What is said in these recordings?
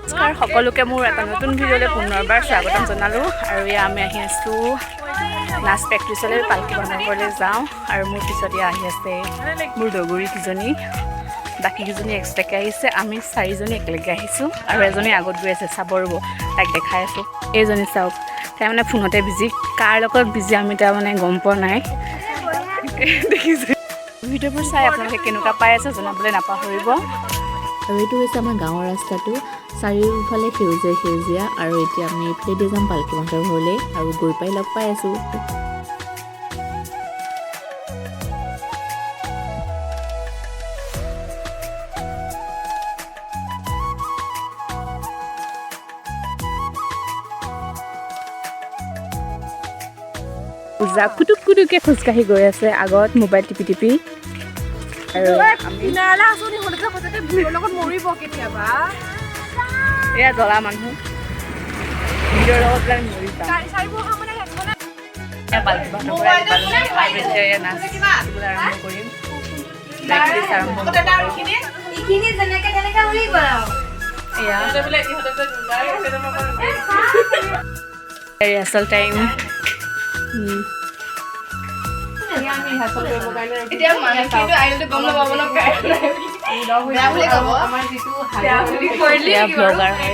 নমস্কাৰ সকলোকে, মোৰ এটা নতুন ভিডিঅ'লৈ পুনৰবাৰ স্বাগতম জনালোঁ। আৰু এয়া আমি আহি আছোঁ নাচ প্ৰেক্টিচলৈ, পালকি বনাবলৈ যাওঁ। আৰু মোৰ পিছত এয়া আহি আছে মোৰ লগৰী কেইজনী, বাকীকেইজনী এক্সট্ৰাকৈ আহিছে। আমি চাৰিজনী একেলগে আহিছোঁ আৰু এজনী আগত গৈ আছে, চাব ৰ'ব, তাইক দেখাই আছোঁ। এইজনী চাওক, তাই মানে ফোনতে বিজি, কাৰ লগত বিজি আমি তাৰ মানে গম পোৱা নাই। দেখিছে, ভিডিঅ'বোৰ চাই আপোনালোকে কেনেকুৱা পাই আছে জনাবলৈ নাপাহৰিব। আৰু এইটো হৈছে আমাৰ গাঁৱৰ ৰাস্তাটো, চাৰিওফালে সেউজীয়া সেউজীয়া। আৰু এতিয়া আমি এইফালেদি যাম পালকি মাহঁতৰ ঘৰলৈ আৰু গৈ পাই লগ পাই আছোঁ। পূজা কুটুক কুটুককৈ খোজকাঢ়ি গৈ আছে আগত মোবাইল টিপি টিপি। আৰু আমি মৰিব কেতিয়াবা। এয়া জ্বলা মানুহ, ভিডিঅ'ৰ লগত পেলাই মৰি যাম। এয়া পালকি বাহঁতৰ পৰা আহি পালোঁ। আৰু এতিয়া এয়া নাচ শিকিবলৈ আৰম্ভ কৰিম, প্ৰেক্টিচ আৰম্ভ কৰিম। এইখিনি যেনেকে তেনেকে উৰি গ'ল আৰু। এয়া ৰিহাৰ্চেল টাইম। এতিয়া মানুহটো আহিলে গম নাপাব ন। বেয়া বুলি ক'ব। এয়া ব্লগাৰ হয়।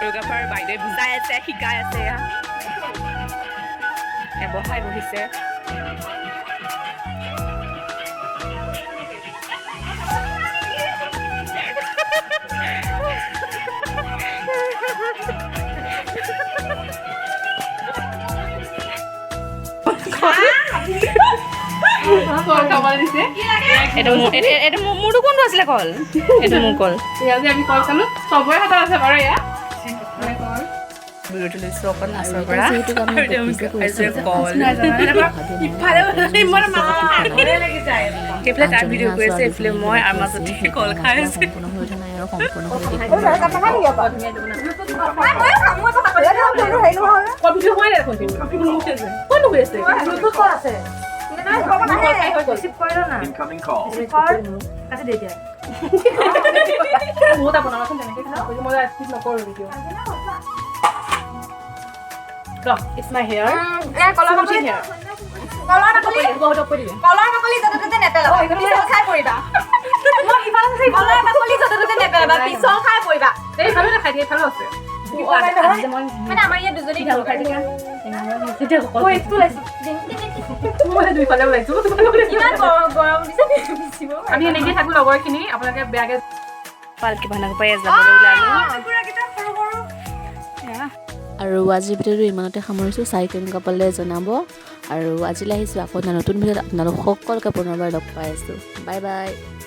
কোৰিঅ'গ্ৰাফাৰ বাইদেৱে বুজাই আছে, শিকাই আছে। এয়া এয়া বহাই বহিছে। এইটো মোৰটো কোনটো আছিলে কল? এইটো মোৰ কল। আমি কল খালো, চবৰে হাতত আছে বাৰু এয়া। ভিডিঅ'টো লৈছোঁ অকণ নাচৰ আৰু পৰা। এতিয়া যিহেতু আমি আৰু তেওঁলোকে প্ৰেক্টিছে খাইছে কৰিছোঁ, কল। ইফালে ইমান সেইফালে তাই ভিডিঅ' কৰি আছে, এইফালে মই আৰু মাজতে কল খাই আছে। সম্পূৰ্ণ হৈ উঠা নাই আৰু সম্পূৰ্ণ হ'লে দেখুৱাম। কলটো হোৱাই নাই দেখোন। কোনটো হৈ আছে? Incoming call. বহুত বনাবাচোন তেনেকে। মই স্কিপ নকৰোঁ video. It's my hair. কলৰ বাকলি, কলৰ বাকলি, কলৰ বাকলি য'তে ত'তে নেপেলাবা, পিছল খাই পৰিবা। কলৰ বাকলি য'তে ত'তে নেপেলাবা, পিছল খাই পৰিবা। এইফালেও দেখাই দিয়ে, এইফালেও আছে। মানে আমাৰ ইয়াত দুজনী খাই থাকা। মই দুইফালে ওলাইছো। ইমান গৰম গৰম দিছে, বিচিব। আমি এনেকেই থাকো লগৰখিনি, আপোনালোকে বেয়াকে পালকি ভাওনা পৰা যাবলৈ ওলালো। এয়া। আৰু আজিৰ ভিডিঅ'টো ইমানতে সামৰিছোঁ। চাই কেনেকুৱা পালে জনাব। আৰু আজিলৈ আহিছোঁ, আকৌ এটা নতুন ভিডিঅ'ত আপোনালোক সকলোকে পুনৰবাৰ লগ পাই আছোঁ। Bye bye.